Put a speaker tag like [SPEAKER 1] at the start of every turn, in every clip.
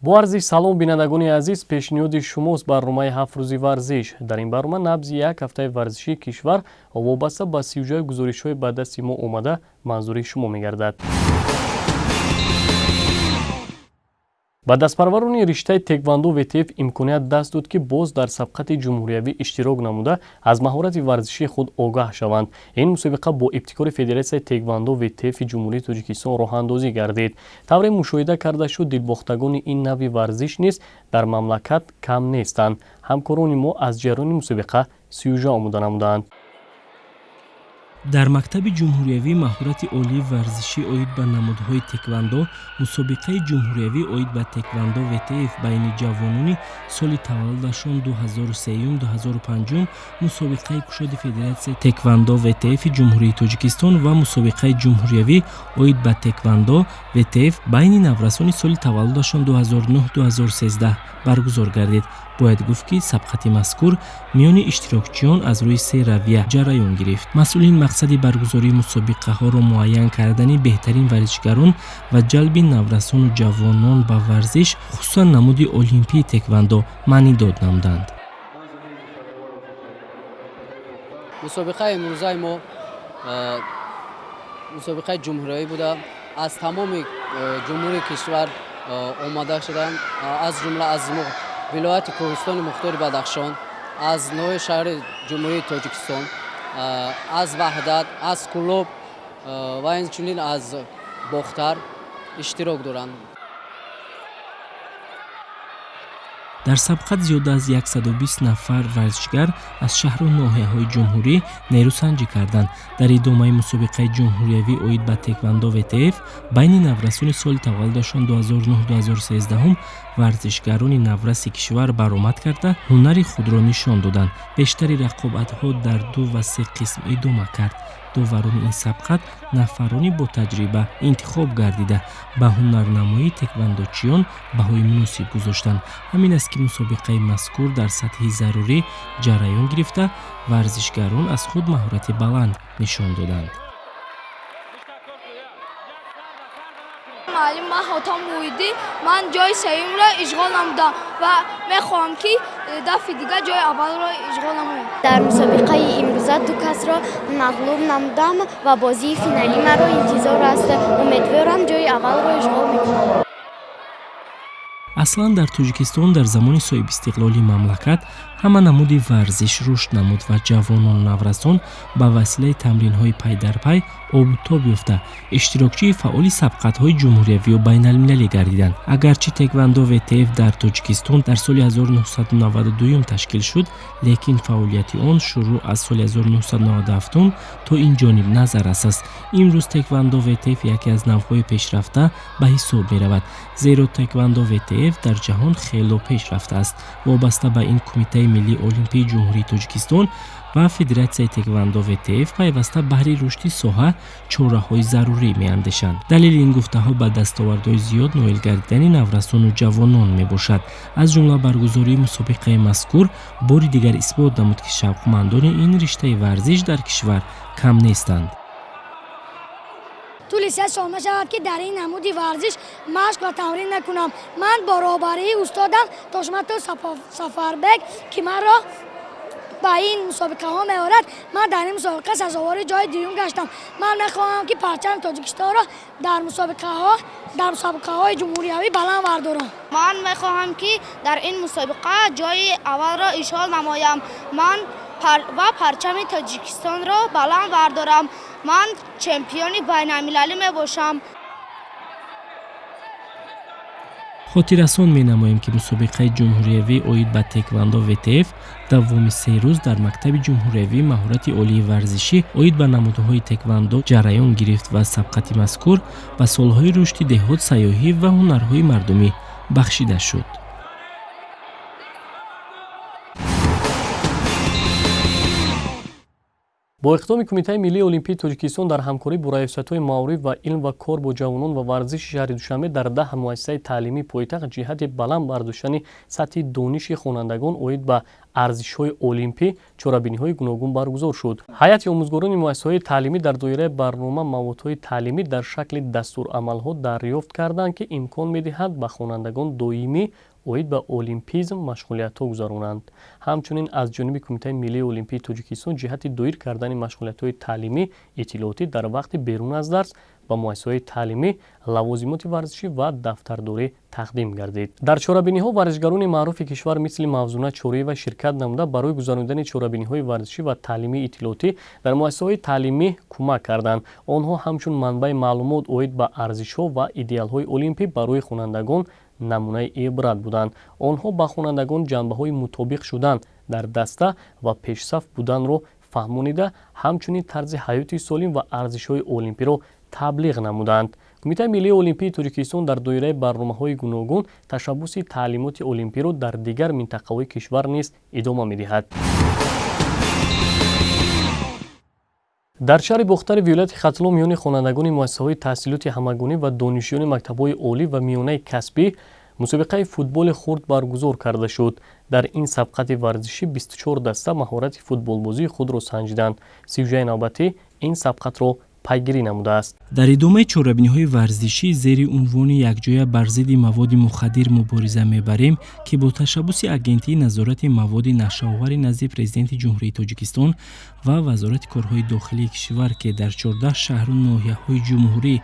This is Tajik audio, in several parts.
[SPEAKER 1] Бо арзи салом, бинандагони азиз, пешниҳоди шумост барномаи «Ҳафт рӯзи варзиш». Дар ин барнома набзи як ҳафтаи варзишии кишвар вобаста ба сиюҷаи гузоришҳои ба дасти мо омада манзури шумо мегардад. Ба дастпарварони риштаи теквандо ВТФ имконият даст дод, ки боз дар сабқати ҷумҳуриявӣ иштирок намуда, аз маҳорати варзишии худ огаҳ шаванд. Ин мусобиқа бо ибтикори Федератсияи теквандо ВТФи Ҷумҳурии Тоҷикистон роҳандозӣ гардид. Тавре мушоҳида карда шуд, дилбохтагони ин навъи варзиш низ дар мамлакат кам нестанд. Ҳамкорони мо аз ҷараёни мусобиқа сюжа омода намуданд.
[SPEAKER 2] Дар мактаби ҷумҳуриявии маҳорати олии варзишӣ оид ба намудҳои теквандо мусобиқаи ҷумҳуриявӣ оид ба теквандо ВТФ байни ҷавонони соли таваллудашон 2003-2005, мусобиқаи кушоди Федератсияи теквандо ВТФи Ҷумҳурии Тоҷикистон ва мусобиқаи ҷумҳуриявӣ оид ба теквандо ВТФ байни наврасони соли таваллудашон 2009-2013 баргузор гардид. Бояд гуфт, ки сабқати мазкур миёни иштирокчиён аз рӯи се равия ҷараён гирифт. Масъулин мақсади баргузории мусобиқаҳоро муайян кардани беҳтарин варзишгарон ва ҷалби наврасону ҷавонон ба варзиш, хусусан намуди олимпии теквандо, маънидод намуданд.
[SPEAKER 3] Мусобиқаи имрӯзаи мо мусобиқаи ҷумҳуриявӣ буда, аз тамоми ҷумҳурии кишвар омада шуданд, аз ҷумла аз вилояти Кӯҳистони Мухтори Бадахшон, аз ноҳияи шаҳри Ҷумҳурии Тоҷикистон, аз Ваҳдат, аз Кӯлоб ва инчунин аз Бохтар иштирок доранд.
[SPEAKER 2] Дар сабқат зиёда аз 120 нафар варзишгар аз шаҳру ноҳияҳои ҷумҳурӣ нерӯсанҷӣ карданд. Дар идомаи мусобиқаи ҷумҳуриявӣ оид ба теквандо ВТФ байни наврасони соли таваллудашон 2009-2013 варзишгарони навраси кишвар баромад карда, ҳунари худро нишон доданд. Бештари рақобатҳо дар ду ва се қисм идома кард. Доварони ин сабқат нафарони бо таҷриба интихоб гардида, ба ҳунарнамоии теквандочиён баҳои муносиб гузоштанд. Ҳамин аст, ки мусобиқаи мазкур дар сатҳи зарурӣ ҷараён гирифта, варзишгарон аз худ маҳорати баланд нишон доданд.
[SPEAKER 4] Муаллим, ман Ҳотам Муҳиддин, ман ҷои сеюмро ишғол намудам ва мехоҳам, ки дафъи дигар ҷои аввалро ишғол намоям.
[SPEAKER 5] Дар мусобиқаи имрӯза ду касро мағлуб намудам ва бозии финалӣ маро интизор аст. Умедворам, ҷои аввалро ишғол мекунам.
[SPEAKER 2] Аслан дар Тоҷикистон дар замони соҳибистиқлолии мамлакат ҳама намуди варзиш рушд намуд ва ҷавонону наврасон ба василаи тамринҳои пайдарпай обутоб ёфта, иштирокчии фаъоли сабқатҳои ҷумҳуриявию байналмилалӣ гардиданд. Агарчи теквандо ВТФ дар Тоҷикистон дар соли 1992 ташкил шуд, лекин фаъолияти он шурӯъ аз соли 1997 то ин ҷониб назаррас аст. Имрӯз теквандо ВТФ яке аз навъҳои пешрафта ба ҳисоб меравад, зеро теквандо ВТФ дар ҷаҳон хело пешрафта аст. Вобаста ба ин, Кумитаи миллии олимпии Ҷумҳурии Тоҷикистон ва Федератсияи теквандо ВТФ пайваста баҳри рушди соҳа чораҳои зарурӣ меандешанд. Далели ин гуфтаҳо ба дастовардҳои зиёд ноил гардидани наврасону ҷавонон мебошад. Аз ҷумла баргузории мусобиқаи мазкур бори дигар исбот намуд, ки шавқмандони ин риштаи варзиш дар кишвар кам нестанд.
[SPEAKER 6] Тӯли 3 сол мешавад, ки дар ин намуди варзиш машқ ва тамрин накунам. Ман бо роҳбарии устодам Тошматов Сафарбек, ки маро ба ин мусобиқаҳо меорад, ман дар ин мусобиқа сазовори ҷои дуюм гаштам. Ман мехоҳам, ки парчами Тоҷикистонро дар мусобиқаҳои ҷумҳуриявӣ баланд бардорам.
[SPEAKER 4] Ман мехоҳам, ки дар ин мусобиқа ҷои аввалро ишғол намоям ман ва парчами Тоҷикистонро баланд бардорам. Ман чемпиони байналмилалӣ мебошам.
[SPEAKER 2] Хотиррасон менамоем, ки мусобиқаи ҷумҳуриявӣ оид ба теквандо ВТФ давоми 3 рӯз дар мактаби ҷумҳуриявии маҳорати олии варзишӣ оид ба намудҳои теквандо ҷараён гирифт ва сабқати мазкур ба солҳои рушди деҳот, сайёҳӣ ва ҳунарҳои мардумӣ бахшида шуд.
[SPEAKER 1] Бо Бо иқдоми Кумитаи миллии олимпии Тоҷикистон дар ҳамкорӣ бо раёсатҳои маориф ва илм ва кор бо ҷавонон ва варзиши шаҳри Душанбе дар 10 муассисаи таълимии пойтахт ҷиҳати баланд бардоштани сатҳи дониши хонандагон оид ба арзишҳои олимпӣ чорабиниҳои гуногун баргузор шуд. Ҳайати омӯзгорони муассисаҳои таълимӣ дар доираи барнома маводҳои таълимӣ дар шакли дастурамалҳо дарёфт карданд, ки имкон медиҳад ба хонандагон доимӣ оид ба олимпизм машғулиятҳо гузаронанд. Ҳамчунин аз ҷониби Кумитаи миллии олимпии Тоҷикистон ҷиҳати доир кардани машғулиятҳои таълимӣ иттилоотӣ дар вақти берун аз дарс ба муассисаҳои таълимӣ лавозимоти варзишӣ ва дафтардорӣ тақдим гардид. Дар чорабиниҳо варзишгарони маъруфи кишвар мисли Мавзуна Чориева ширкат намуда барои гузаронидани чорабиниҳои варзишӣ ва таълимии иттилоотӣ дар муассисаҳои таълимӣ кӯмак карданд. Онҳо ҳамчун манбаи маълумот оид ба арзишҳо ва идеалҳои олимпӣ барои хонандагон намунаи ибрат буданд. Онҳо ба хонандагон ҷанбаҳои мутобиқ шудан дар даста ва пешсаф буданро фаҳмонида, ҳамчунин тарзи ҳаёти солим ва арзишҳои олимпиро таблиғ намуданд. Кумитаи миллии олимпии Тоҷикистон дар доираи барномаҳои гуногун ташаббуси таълимоти олимпиро дар дигар минтақаҳои кишвар низ идома медиҳад. Дар шаҳри Бохтари вилояти Хатлон миёни хонандагони муассисаҳои таҳсилоти ҳамагонӣ ва донишҷӯёни мактабҳои олӣ ва миёнаи касбӣ мусобиқаи футболи хурд баргузор карда шуд. Дар ин сабқати варзишӣ 24 даста маҳорати футболбозии худро санҷиданд. Сюжаи навбатӣ ин сабқатро пайгирӣ намудааст.
[SPEAKER 2] Дар идомаи чорабиниҳои варзишӣ зери унвони якҷоя бар зидди маводи мухаддир мубориза мебарем, ки бо ташаббуси Агентии назорати маводи нашъаовари назди Президенти Ҷумҳурии Тоҷикистон ва Вазорати корҳои дохилии кишвар, ки дар 14 шаҳру ноҳияҳои ҷумҳурӣ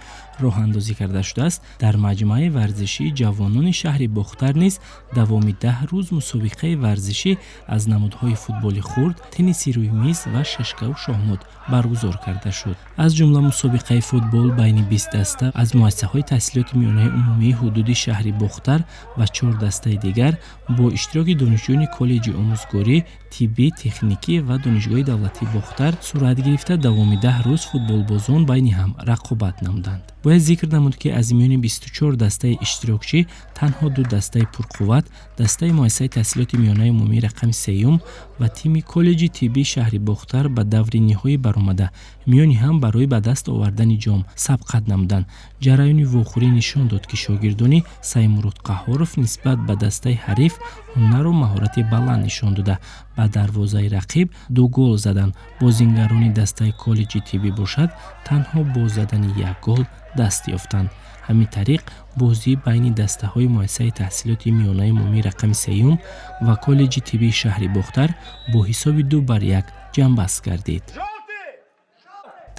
[SPEAKER 2] роҳандозӣ карда шудааст, дар маҷмӯаи варзишии ҷавонони шаҳри Бохтар низ давоми 10 рӯз мусобиқаи варзишӣ аз намудҳои футболи хурд, тенниси рӯи миз ва шашкаву шоҳмот баргузор карда шуд. Аз ҷумла мусобиқаи футбол байни 20 даста аз муассисаҳои таҳсилоти миёнаи умумии ҳудуди шаҳри Бохтар ва 4 дастаи дигар бо иштироки донишҷӯёни коллеҷи омӯзгорӣ, тиббӣ, техникӣ ва Донишгоҳи давлатии Бохтар сурат гирифта, давоми 10 рӯз футболбозон байни ҳам рақобат намуданд. Бояд зикр намуд, ки аз миёни 24 дастаи иштирокчӣ танҳо 2 дастаи пурқувват, дастаи муассисаи таҳсилоти миёнаи умумии рақами 3 ва тими коллеҷи тиббии шаҳри Бохтар ба даври ниҳоӣ баромада, миёни ҳам барои ба даст овардани ҷом сабқат намуданд. Ҷараёни вохӯрӣ нишон дод, ки шогирдони Саймурод Қаҳҳоров нисбат ба дастаи ҳариф ҳунару маҳорати баланд нишон дода, ба дарвозаи рақиб 2 гол заданд. Бозингарони дастаи коллеҷи тиббӣ бошад, танҳо бо задани 1 гол даст ёфтанд. Ҳамин тариқ бозӣ байни дастаҳои муассисаи таҳсилоти миёнаи умумии рақами 3 ва коллеҷи тиббии шаҳри Бохтар бо ҳисоби 2-1 ҷамъбаст гардид.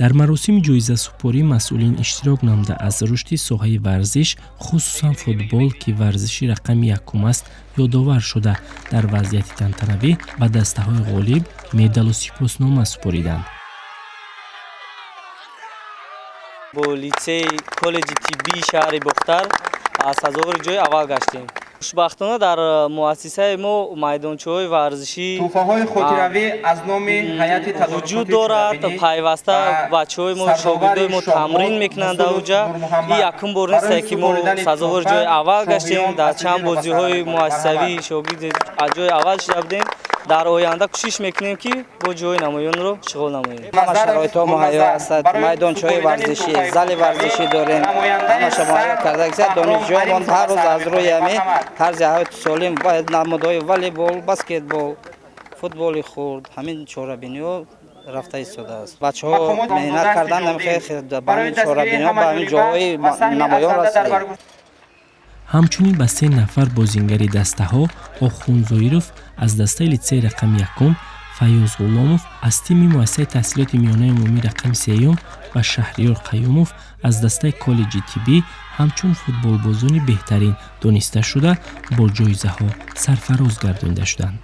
[SPEAKER 2] Дар маросими ҷоизасупорӣ масъулин иштирок намуда аз рушди соҳаи варзиш, хусусан футбол, ки варзиши рақами 1 аст, ёдовар шуда, дар вазъияти тантанавӣ ба дастаҳои ғолиб медалу сипоснома супориданд.
[SPEAKER 7] Бо литсеи коллеҷи тиббии шаҳри Бохтар аз сазовори ҷои аввал гаштем. Хушбахтона дар муассисаи мо майдончаҳои варзишӣ
[SPEAKER 8] тӯҳфаҳои хотиравӣ аз номи ҳайати
[SPEAKER 7] вуҷуд дорад. Пайваста бачаҳои мо, шогирдои мо тамрин мекунанд дар оҷа. Ин якум бор нест, ки мо сазовори ҷои аввал гаштем. Дар чанд бозиҳои муассисавӣ шогирд аз ҷои аввал шуда будем. Дар оянда кӯшиш мекунем, ки бо ҷои намоёнро ишғол намоем.
[SPEAKER 3] Ҳама шароитҳо муҳайё аст. Майдончаҳои варзишӣ, зали варзишӣ дорем. Ҳамаша муҳайё карда гирифта. Донишҷӯёнмон ҳар рӯз аз рӯи ҳамин тарзи ҳаёти солим бояд намудҳои волейбол, баскетбол, футболи хурд, ҳамин чорабиниҳо рафта истодааст. Бачаҳо меҳнат кардан ба ҳамин чорабиниҳо, ба ҳамин ҷоҳои намоён расидем.
[SPEAKER 2] Ҳамчунин ба 3 нафар бозингари дастаҳо Охунзоиров аз дастаи литсеи рақами 1, Файёз Ғуломов аз тими муассисаи таҳсилоти миёнаи умумии рақами 3 ва Шаҳриёр Қаюмов аз дастаи коллеҷи тиббӣ ҳамчун футболбозони беҳтарин дониста шуда, бо ҷоизаҳо сарфароз гардонида шуданд.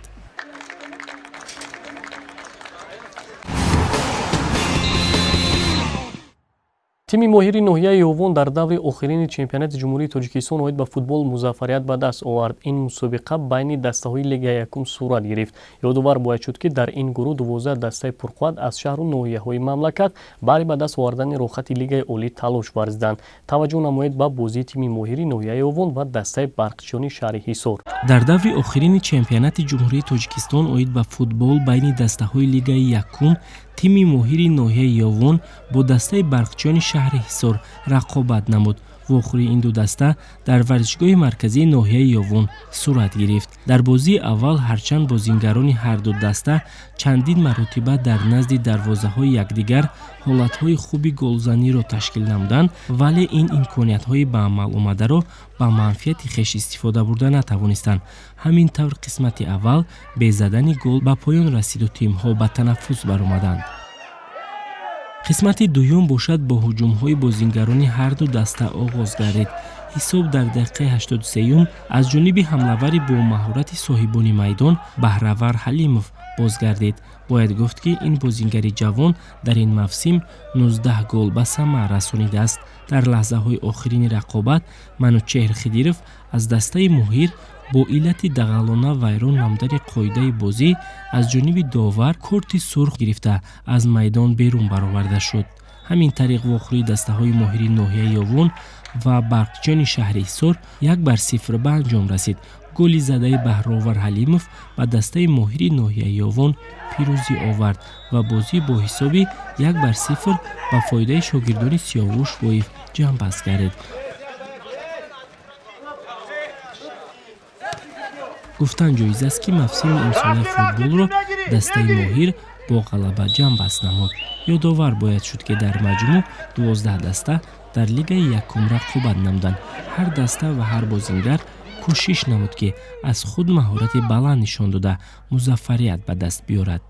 [SPEAKER 1] Тими моҳири ноҳияи Ёвон дар даври охирини чемпионати Ҷумҳурии Тоҷикистон оид ба футбол музаффарият ба даст овард. Ин мусобиқа байни дастаҳои лигаи якум сурат гирифт. Ёдовар бояд шуд, ки дар ин гурӯҳ 12 дастаи пурқувват аз шаҳру ноҳияҳои мамлакат баҳри ба даст овардани роҳхати лигаи олӣ талош варзиданд. Таваҷҷӯҳ намоед ба бозии тими моҳири ноҳияи Ёвон ва дастаи барқчиёни шаҳри Ҳисор.
[SPEAKER 2] Дар даври охирини чемпионати Ҷумҳурии Тоҷикистон оид ба футбол байни дастаҳои лигаи якум тими моҳири ноҳияи Ёвон бо дастаи барқчиёни шаҳри Ҳисор рақобат намуд. Вохӯрии ин ду даста дар варзишгоҳи марказии ноҳияи Ёвон сурат гирифт. Дар бозии аввал ҳарчанд бозингарони ҳарду даста чандин маротиба дар назди дарвозаҳои якдигар ҳолатҳои хуби голзаниро ташкил намуданд, вале ин имкониятҳои ба амал омадаро ба манфиати хеш истифода бурда натавонистанд. Ҳамин тавр қисмати аввал бе задани гол ба поён расиду тимҳо ба танаффус баромаданд. Қисмати дуюм бошад бо ҳуҷумҳои бозингарони ҳарду даста оғоз гардид. Ҳисоб дар дақиқаи 83-юм аз ҷониби ҳамлавари бо маҳорати соҳибони майдон Баҳравар Ҳалимов бозгардид. Бояд гуфт, ки ин бозингари ҷавон дар ин мавсим 19 гол ба самар расонидааст. Дар лаҳзаҳои охирини рақобат Манучеҳр Хидиров аз дастаи моҳир бо иллати дағалона вайрон намудани қоидаи бозӣ аз ҷониби довар корти сурх гирифта аз майдон берун бароварда шуд. Ҳамин тариқ вохӯрии дастаҳои моҳири ноҳияи Ёвон ва барқчиёни шаҳри Ҳисор 1-0 ба анҷом расид. Голи задаи Баҳровар Ҳалимов ба дастаи моҳири ноҳияи Ёвон пирӯзӣ овард ва бозӣ бо ҳисоби 1-0 ба фоидаи шогирдони Сиёвуш Боев ҷамъбаст гардид. Гуфтан ҷоиз аст, ки мавсими имсолаи футболро дастаи моҳир бо ғалаба ҷамъбаст намуд. Ёдовар бояд шуд, ки дар маҷмӯъ 12 даста дар лигаи якум рақобат намуданд. Ҳар даста ва ҳар бозингар кӯшиш намуд, ки аз худ маҳорати баланд нишон дода музаффарият ба даст биёрад.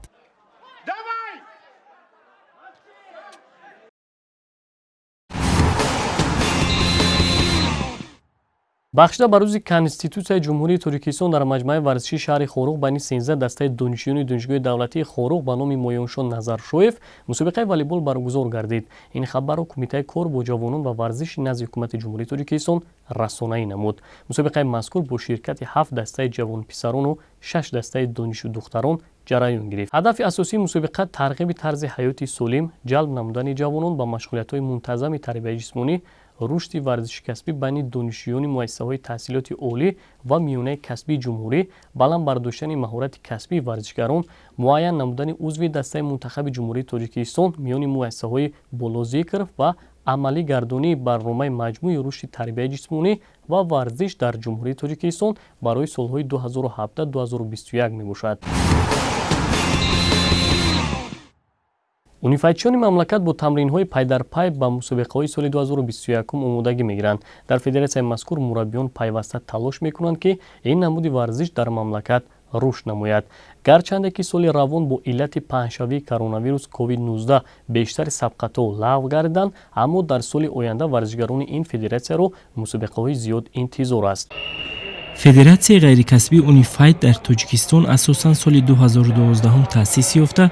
[SPEAKER 1] Бахшида ба рӯзи Конститутсияи Ҷумҳурии Тоҷикистон дар маҷмӯаи варзишии шаҳри Хоруғ байни 13 дастаи донишҷӯёни Донишгоҳи давлатии Хоруғ ба номи Моёншон Назаршоев мусобиқаи волейбол баргузор гардид. Ин хабарро Кумитаи кор бо ҷавонон ва варзиши назди Ҳукумати Ҷумҳурии Тоҷикистон расонаӣ намуд. Мусобиқаи мазкур бо ширкати 7 дастаи ҷавонписарону 6 дастаи донишҷӯ-духтарон ҷараён гирифт. Ҳадафи асосии мусобиқа тарғиби тарзи ҳаёти солим, ҷалб намудани ҷавонон ба машғулиятҳои мунтазами тарбияи ҷисмонӣ, рушди варзиши касбӣ байни донишҷӯёни муассисаҳои таҳсилоти олӣ ва миёнаи касбии ҷумҳурӣ, баланд бардоштани маҳорати касбии варзишгарон, муайян намудани узви дастаи мунтахаби Ҷумҳурии Тоҷикистон миёни муассисаҳои болозикр ва амалӣ гардонии барномаи маҷмӯи рушди тарбияи ҷисмонӣ ва варзиш дар Ҷумҳурии Тоҷикистон барои солҳои 2017-2021 мебошад. Унифайтчиёни мамлакат бо тамринҳои пайдарпай ба мусобиқаҳои соли 2021 омодагӣ мегиранд. Дар федератсияи мазкур мураббиён пайваста талош мекунанд, ки ин намуди варзиш дар мамлакат рушд намояд. Гарчанде ки соли равон бо иллати паҳншавии коронавирус COVID-19 бештари сабқатҳо лағв гардиданд, аммо дар соли оянда варзишгарони ин федератсияро мусобиқаҳои зиёд интизор аст.
[SPEAKER 2] Федератсияи ғайрикасбии Унифайт дар Тоҷикистон асосан соли 2012 таъсис ёфта,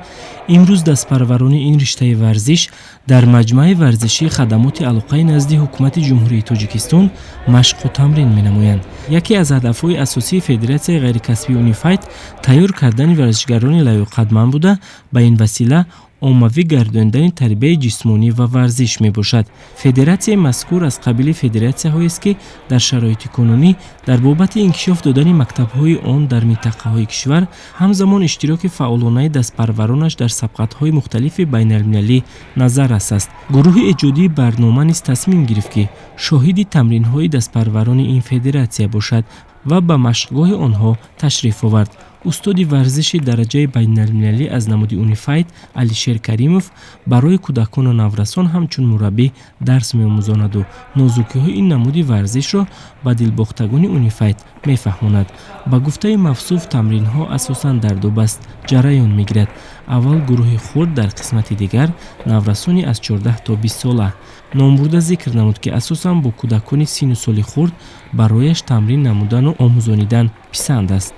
[SPEAKER 2] имрӯз дастпарварони ин риштаи варзиш дар маҷмӯаи варзишии хадамоти алоқаи назди Ҳукумати Ҷумҳурии Тоҷикистон машқу тамрин менамоянд. Яке аз ҳадафҳои асосии Федератсияи ғайрикасбии Унифайт тайёр кардани варзишгарони лаёқатманд буда, ба ин васила оммавӣ гардондани тарбияи ҷисмонӣ ва варзиш мебошад. Федератсияи мазкур аз қабили федератсияҳоест, ки дар шароити кунунӣ дар бобати инкишоф додани мактабҳои он дар минтақаҳои кишвар, ҳамзамон иштироки фаъолонаи дастпарваронаш дар сабқатҳои мухталифи байналмилалӣ назаррас аст. Гурӯҳи эҷодии барнома низ тасмим гирифт, ки шоҳиди тамринҳои дастпарварони ин федератсия бошад ва ба машқгоҳи онҳо ташриф овард. Устоди варзиши дараҷаи байналмилалӣ аз намуди Унифайт Алишер Каримов барои кӯдакону наврасон ҳамчун мураббӣ дарс меомӯзонаду нозукиҳои ин намуди варзишро ба дилбохтагони Унифайт мефаҳмонад. Ба гуфтаи мавсуф, тамринҳо асосан дар ду баст ҷараён мегирад. Аввал гурӯҳи хурд, дар қисмати дигар наврасони аз 14 то 20 сола. Номбурда зикр намуд, ки асосан бо кӯдакони сину соли хурд барояш тамрин намудану омӯзонидан писанд аст.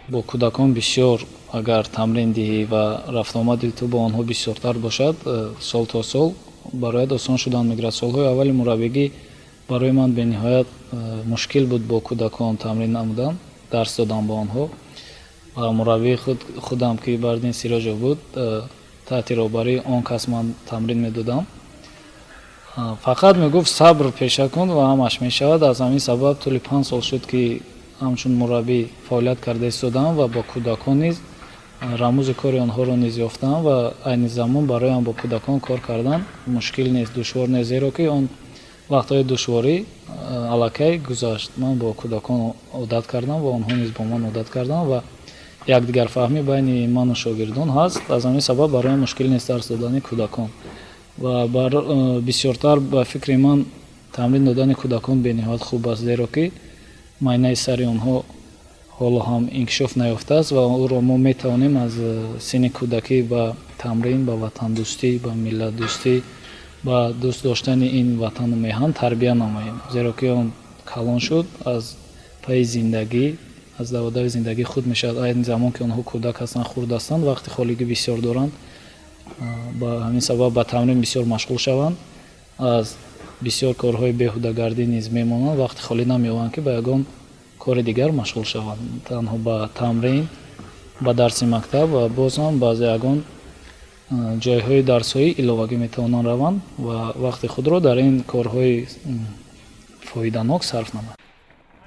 [SPEAKER 9] Бо кӯдакон бисёр агар тамрин диҳӣ ва рафтуомади ту бо онҳо бисёртар бошад, сол то сол барояд осон шудан мегирад. Солҳои аввали мураббигӣ барои ман бениҳоят мушкил буд бо кӯдакон тамрин намудан, дарс додан ба онҳо. Ва мураббии худам ки Бардин Сироҷов буд, таҳти роҳбарии он кас ман тамрин медодам. Фақат мегуфт сабр пеша кун ва ҳамаш мешавад. Аз ҳамин сабаб тӯли 5 сол шуд ки ҳамчун мураббӣ фаъолият карда истодам ва бо кӯдакон низ рамузи кори онҳоро низ ёфтам ва айни замон бароям бо кӯдакон кор кардан мушкил нест, душвор нест, зеро ки он вақтҳои душворӣ аллакай гузашт. Ман бо кӯдакон одат кардам ва онҳо низ бо ман одат карданд ва якдигарфаҳмӣ байни ману шогирдон ҳаст. Аз ҳамин сабаб бароям мушкил нест дарс додани кӯдакон ва бисёртар ба фикри ман тамрин додани кӯдакон бениҳоят хуб аст, зеро ки майнаи сари онҳо ҳоло ҳам инкишоф наёфтааст ва ӯро мо метавонем аз синни кӯдакӣ ба тамрин, ба ватандӯстӣ, ба миллатдӯстӣ, ба дӯст доштани ин ватану меҳан тарбия намоем, зеро ки он калон шуд аз пайи зиндагӣ, аз даводави зиндагии худ мешавад. Айни замон ки онҳо кӯдак ҳастанд, хурд ҳастанд, вақти холигӣ бисёр доранд, ба ҳамин сабаб ба тамрин бисёр машғул шаванд, аз бисёр корҳои беҳудагардӣ низ мемонанд, вақти холӣ намеёбанд ки ба ягон кори дигар машғул шаванд. Танҳо ба тамрин, ба дарси мактаб ва боз ҳам баъзе ягон ҷойҳои дарсҳои иловагӣ метавонанд раванд ва вақти худро дар ин корҳои фоиданок сарф намоянд.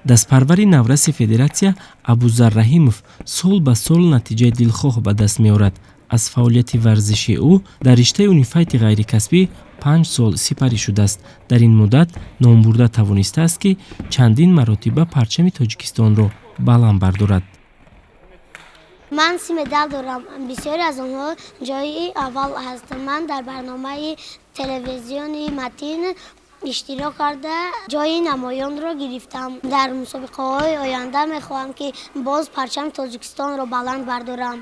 [SPEAKER 2] Дастпарвари навраси федератсия Абузар Раҳимов сол ба сол натиҷаи дилхоҳ ба даст меорад. Аз фаъолияти варзишии ӯ дар риштаи унифайти ғайрикасбӣ 5 сол сипарӣ шудааст. Дар ин муддат номбурда тавонистааст, ки чандин маротиба парчами Тоҷикистонро баланд бардорад.
[SPEAKER 10] Ман 3 медал дорам. Бисёре аз онҳо ҷои аввал ҳаст. Ман дар барномаи телевизиони Матин иштирок карда ҷои намоёнро гирифтам. Дар мусобиқаҳои оянда мехоҳам, ки боз парчами Тоҷикистонро баланд бардорам.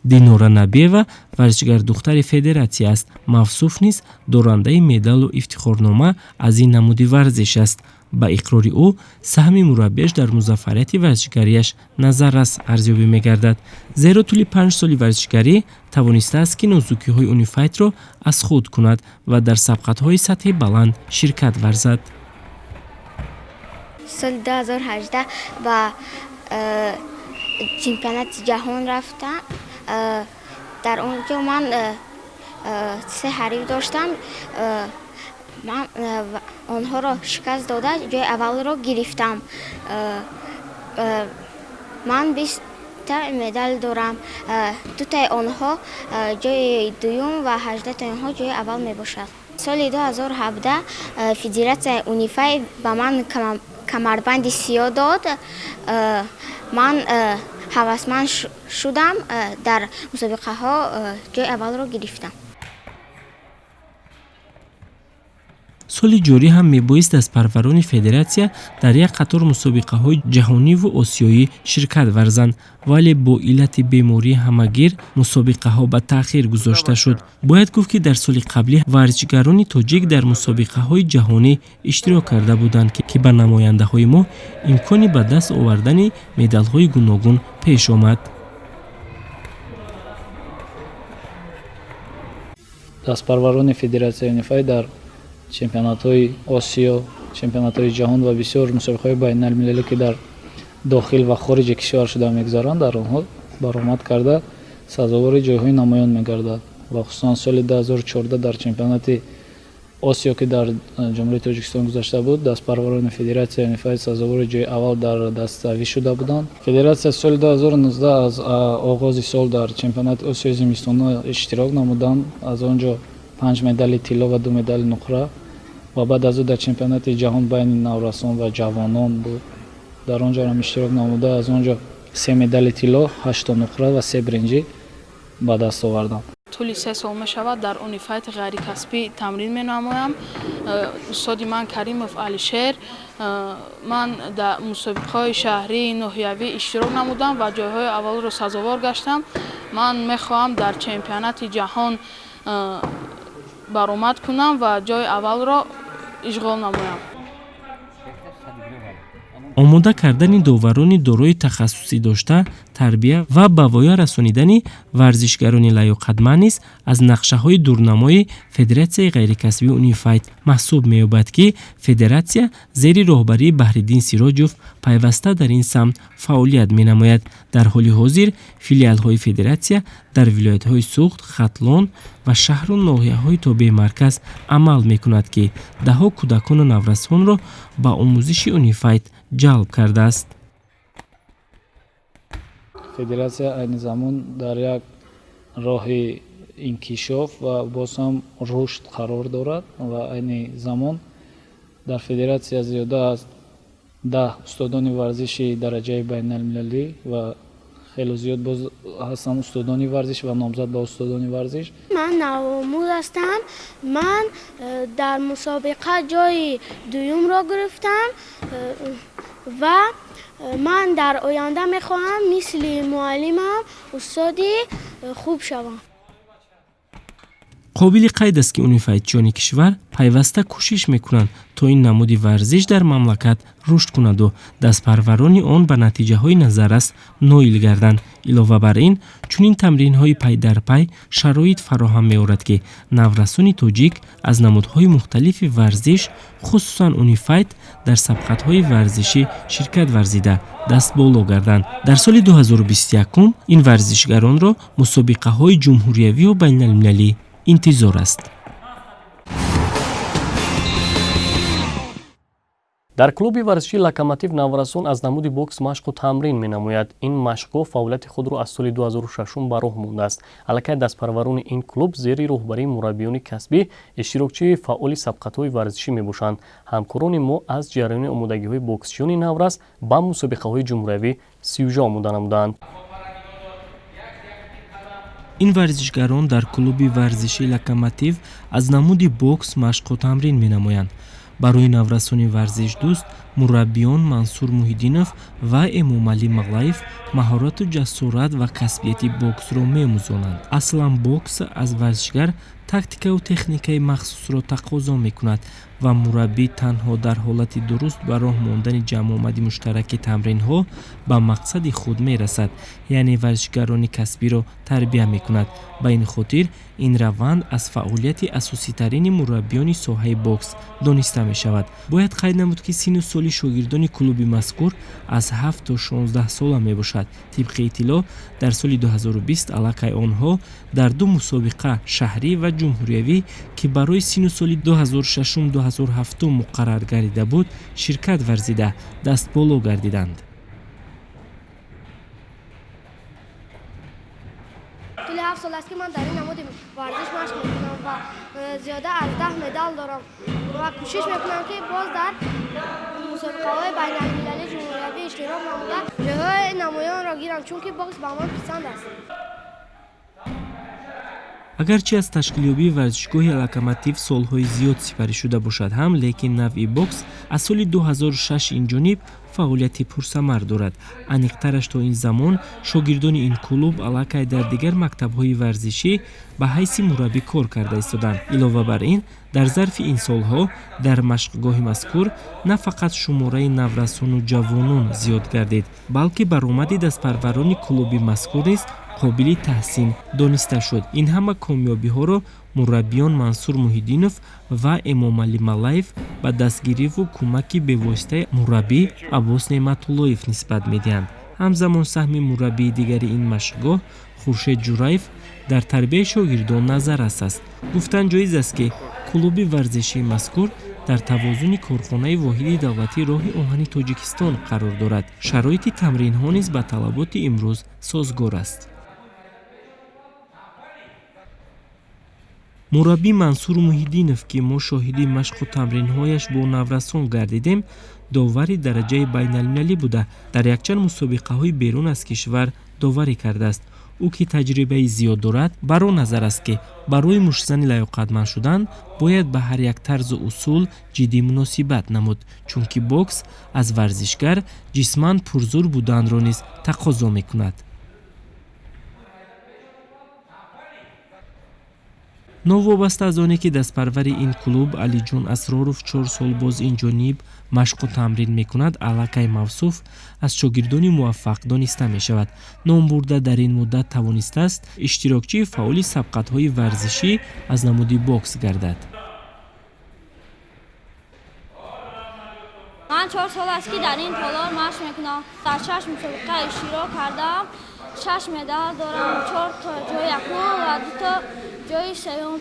[SPEAKER 2] Динора Набиева варзишгар духтари федератсия аст. Мавсуф низ дорандаи медалу ифтихорнома аз ин намуди варзиш аст. Ба иқрори ӯ саҳми мураббиаш дар музаффарияти варзишгарияш назаррас арзёбӣ мегардад, зеро тӯли 5 соли варзишгарӣ тавонистааст, ки нозукиҳои унифайтро аз худ кунад ва дар сабқатҳои сатҳи баланд ширкат варзад.
[SPEAKER 5] Соли 2018 ба чемпионати ҷаҳон рафтам. Дар он ҷо ман 3 ҳариф доштам. Ман онҳоро шикаст дода ҷои аввалро гирифтам. Ман 20 та медал дорам. 2таи онҳо ҷои дуюм ва 18таи онҳо ҷои аввал мебошад. Соли 2017 федератсияи унифай ба ман камарбанди сиёҳ дод. Ман ҳавасманд шудам, дар мусобиқаҳо ҷои аввалро гирифтам.
[SPEAKER 2] Соли ҷорӣ ҳам мебоист дастпарварони федератсия дар як қатор мусобиқаҳои ҷаҳониву осиёӣ ширкат варзанд, вале бо иллати бемории ҳамагир мусобиқаҳо ба таъхир гузошта шуд. Бояд гуфт, ки дар соли қаблӣ варзишгарони тоҷик дар мусобиқаҳои ҷаҳонӣ иштирок карда буданд, ки ба намояндаҳои мо имкони ба даст овардани медалҳои гуногун пеш омад.
[SPEAKER 9] Дастпарварони федератсияи унифай дар чемпионатҳои Осиё, чемпионатҳои ҷаҳон ва бисёр мусобиқаҳои байналмилалӣ, ки дар дохил ва хориҷи кишвар шуда мегузаранд, дар онҳо баромад карда сазовори ҷойҳои намоён мегардад. Ва хусусан соли 2014 дар чемпионати Осиё, ки дар Ҷумҳурии Тоҷикистон гузашта буд, дастпарварони федератсияи унифай сазовори ҷои аввал дар даставӣ шуда буданд. Федератсия соли 2019 аз оғози сол дар чемпионати Осиёи зимистона иштирок намуданд. Аз он ҷо 5 медали тилло ва 2 медали нуқра ва баъд аз ӯ дар чемпионати ҷаҳон байни наврасон ва ҷавонон буд. Дар он ҷо ҳам иштирок намуда, аз он ҷо 3 медали тилло, 8 нуқра ва 3 бринҷӣ ба даст овардам.
[SPEAKER 11] Тӯли 3 сол мешавад дар унифайти ғайрикасбӣ тамрин менамоям. Устоди ман Каримов Алишер. Ман дар мусобиқаҳои шаҳрӣ, ноҳиявӣ иштирок намудам ва ҷойҳои аввалро сазовор гаштам. Ман мехоҳам дар чемпионати ҷаҳон баромад кунам ва ҷои аввалро ишғол намоям.
[SPEAKER 2] Омода кардани доварони дорои тахассусӣ дошта, тарбия ва ба воя расонидани варзишгарони лаёқатманд низ аз нақшаҳои дурнамои Федератсияи ғайрикасбии Унифайт маҳсуб меёбад, ки федератсия зери роҳбарии Баҳриддин Сироҷов пайваста дар ин самт фаъолият менамояд. Дар ҳоли ҳозир филиалҳои федератсия дар вилоятҳои Суғд, Хатлон ва шаҳру ноҳияҳои тобеи марказ амал мекунад, ки даҳҳо кӯдакону наврасонро ба омӯзиши Унифайт ҷалб кардааст.
[SPEAKER 9] Федератсия айни замон дар як роҳи инкишоф ва боз ҳам рушд қарор дорад ва айни замон дар федератсия зиёда аз 10 устодони варзиши дараҷаи байналмилалӣ ва хело зиёд боз ҳастанд устодони варзиш ва номзад ба устодони варзиш.
[SPEAKER 12] Ман навомӯз ҳастам. Ман дар мусобиқа ҷои дуюмро гирифтам ва ман дар оянда мехоҳам мисли муаллимам устоди хуб шавам.
[SPEAKER 2] Қобили қайд аст, ки унифайтчиёни кишвар пайваста кӯшиш мекунанд, то ин намуди варзиш дар мамлакат рушд кунаду дастпарварони он ба натиҷаҳои назаррас ноил гарданд. Илова бар ин, чунин тамринҳои пайдарпай шароит фароҳам меорад, ки наврасони тоҷик аз намудҳои мухталифи варзиш, хусусан унифайт, дар сабқатҳои варзишӣ ширкат варзида дастболо гарданд. Дар соли 2021 ин варзишгаронро мусобиқаҳои ҷумҳуриявию байналмилалӣ интизор аст.
[SPEAKER 1] Дар клуби варзишии Локомотив наврасон аз намуди бокс машқу тамрин менамояд. Ин машқгоҳ фаъолияти худро аз соли 2006 ба роҳ мондааст. Аллакай дастпарварони ин клуб зери роҳбарии мураббиёни касбӣ иштирокчии фаъоли сабқатҳои варзишӣ мебошанд. Ҳамкорони мо аз ҷараёни омодагиҳои боксчиёни наврас ба мусобиқаҳои ҷумҳуриявӣ сюжа омода намуданд.
[SPEAKER 2] Ин варзишгарон дар клуби варзишии Локомотив аз намуди бокс машқу тамрин менамоянд. Барои наврасони варзишдӯст мураббиён Мансур Муҳиддинов ва Эмомалӣ Мағлаев маҳорату ҷасорат ва касбияти боксро меомӯзонанд. Аслан бокс аз варзишгар тактикаву техникаи махсусро тақозо мекунад ва мураббӣ танҳо дар ҳолати дуруст ба роҳ мондани ҷамъомади муштараки тамринҳо ба мақсади худ мерасад, яъне варзишгарони касбиро тарбия мекунад. Ба ин хотир ин раванд аз фаъолияти асоситарини мураббиёни соҳаи бокс дониста мешавад. Бояд қайд намуд, ки синну соли шогирдони клуби мазкур аз 7 то 16 сола мебошад. Тибқи иттилоъ, дар соли 2020 аллакай онҳо дар ду мусобиқа, шаҳрӣ ва ҷумҳуриявӣ, ки барои синну соли 2006-2007 муқаррар гардида буд, ширкат варзида дастболо гардиданд.
[SPEAKER 12] Тӯли 7 сол аст, ки ман дар ин намуди варзиш машқ мекунам ва зиёда аз 10 медал дорам ва кӯшиш мекунам, ки боз дар мусобиқаҳои байналмилалӣ, ҷумҳуриявӣ иштирок намуда ҷойҳои намоёнро гирам, чунки бокс ба ман писанд аст.
[SPEAKER 2] Агарчи аз ташкилёбии варзишгоҳи Локомотив солҳои зиёд сипарӣ шуда бошад ҳам, лекин навъи бокс аз соли 2006 инҷониб фаъолияти пурсамар дорад. Аниқтараш, то ин замон шогирдони ин клуб аллакай дар дигар мактабҳои варзишӣ ба ҳайси мураббӣ кор карда истоданд. Илова бар ин, дар зарфи ин солҳо дар машқгоҳи мазкур на фақат шумораи наврасону ҷавонон зиёд гардид, балки баромади дастпарварони клуби мазкур низ қобили таҳсин дониста шуд. Ин ҳама комёбиҳоро мураббиён Мансур Муҳиддинов ва Эмомалӣ Малаев ба дастгириву кӯмаки бевоситаи мураббӣ Аббос Неъматуллоев нисбат медиҳанд. Ҳамзамон саҳми мураббии дигари ин машқгоҳ, Хуршед Ҷураев, дар тарбияи шогирдон назаррас аст. Гуфтан ҷоиз аст, ки клуби варзишии мазкур дар тавозуни корхонаи воҳиди давлатии роҳи оҳани Тоҷикистон қарор дорад. Шароити тамринҳо низ ба талаботи имрӯз созгор аст. Мураббӣ Мансур Муҳиддинов, ки мо шоҳиди машқу тамринҳояш бо наврасон гардидем, довари дараҷаи байналмилалӣ буда, дар якчанд мусобиқаҳои берун аз кишвар доварӣ кардааст. Ӯ, ки таҷрибаи зиёд дорад, бар он назар аст, ки барои муштзани лаёқатманд шудан бояд ба ҳар як тарзу усул ҷиддӣ муносибат намуд, чунки бокс аз варзишгар ҷисман пурзур буданро низ тақозо мекунад. Новобаста аз оне ки дастпарвари ин клуб Алиҷон Асроров 4 сол боз ин ҷониб машқу тамрин мекунад, аллакай мавсуф аз шогирдони муваффақ дониста мешавад. Номбурда дар ин муддат тавонистааст иштирокчии фаъоли сабқатҳои варзишӣ аз намуди бокс гардад.
[SPEAKER 13] Ман 4 сол аст, ки дар ин толор машқ мекунам. Дар шаш мусобиқа иштирок кардам, шаш медал дорам: чорто ҷои якум ва дуто ҷои сеюм.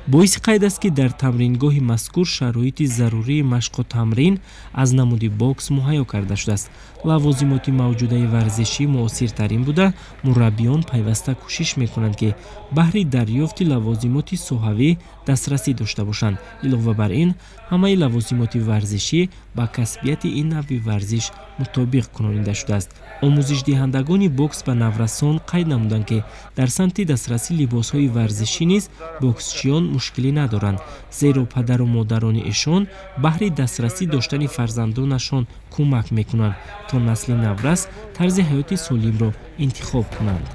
[SPEAKER 2] Боиси қайд аст, ки дар тамрингоҳи мазкур шароити зарурии машқу тамрин аз намуди бокс муҳайё карда шудааст. Лавозимоти мавҷудаи варзишӣ муосиртарин буда, мураббиён пайваста кӯшиш мекунанд, ки баҳри дарёфти лавозимоти соҳавӣ дастрасӣ дошта бошанд. Илова бар ин, ҳамаи лавозимоти варзишӣ ба касбияти ин навъи варзиш мутобиқ кунонида шудааст. Омӯзишдиҳандагони бокс ба наврасон қайд намуданд, ки дар самти дастрасии либосҳои варзишӣ низ боксчиён мушкилӣ надоранд, зеро падару модарони эшон баҳри дастрасӣ доштани фарзандонашон кӯмак мекунанд, то насли наврас тарзи ҳаёти солимро интихоб кунанд.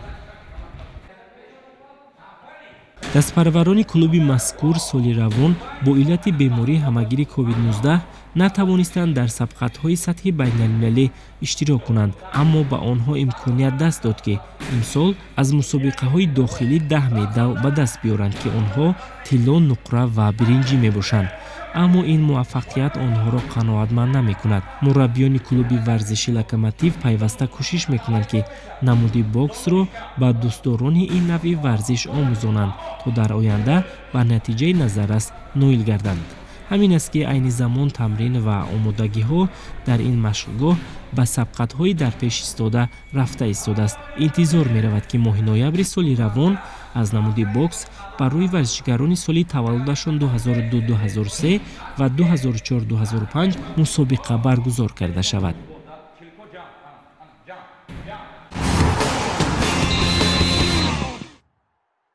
[SPEAKER 2] Дастпарварони клуби мазкур соли равон бо иллати бемории ҳамагири COVID-19 натавонистанд дар сабқатҳои сатҳи байналмилалӣ иштирок кунанд, аммо ба онҳо имконият даст дод, ки имсол аз мусобиқаҳои дохилӣ 10 медал ба даст биёранд, ки онҳо тилло, нуқра ва биринҷӣ мебошанд. Аммо ин муваффақият онҳоро қаноатманд намекунад. Мураббиёни клуби варзиши Локомотив пайваста кӯшиш мекунанд, ки намуди боксро ба дӯстдорони ин навъи варзиш омӯзонанд, то дар оянда ба натиҷаи назаррас ноил гарданд. Ҳамин аст, ки айни замон тамрин ва омодагиҳо дар ин машқгоҳ ба сабқатҳои дар пеш истода рафта истодааст. Интизор меравад, ки моҳи ноябри соли равон аз намуди бокс барои варзишгарони соли таваллудашон 2002-2003 ва 2004-2005 мусобиқа баргузор карда шавад.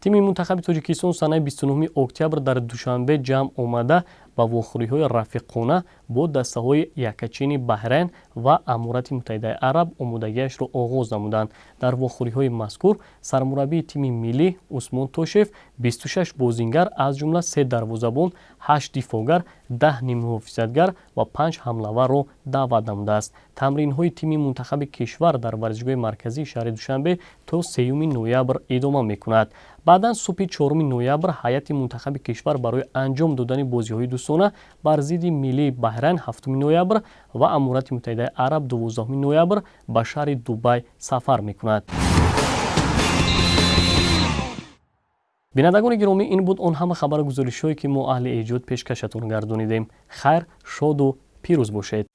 [SPEAKER 1] Тими мунтахаби Тоҷикистон санаи 29 октябр дар Душанбе ҷамъ омада, ба вохӯриҳои рафиқона бо дастаҳои якачини Баҳрайн ва Аморати Муттаҳидаи Араб омодагиашро оғоз намуданд. Дар вохӯриҳои мазкур сармураббии тими миллӣ Усмон Тошев 26 бозингар, аз ҷумла се дарвозабон, ҳашт дифоъгар, 10 ниммуҳофизатгар ва панҷ ҳамлаварро даъват намудааст. Тамринҳои тими мунтахаби кишвар дар варзишгоҳи марказии шаҳри Душанбе то 3 ноябр идома мекунад. Баъдан субҳи 4 ноябр ҳайати мунтахаби кишвар барои анҷом додани бозиҳои дӯстона бар зидди миллии Баҳрайн 7 ноябр ва Аморати Муттаҳидаи Араб 12 ноябр ба шаҳри Дубай сафар мекунад. Бинандагони гиромӣ, ин буд он ҳама хабару гузоришҳое, ки мо аҳли эҷод пешкашатон гардонидем. Хайр, шоду пирӯз бошед.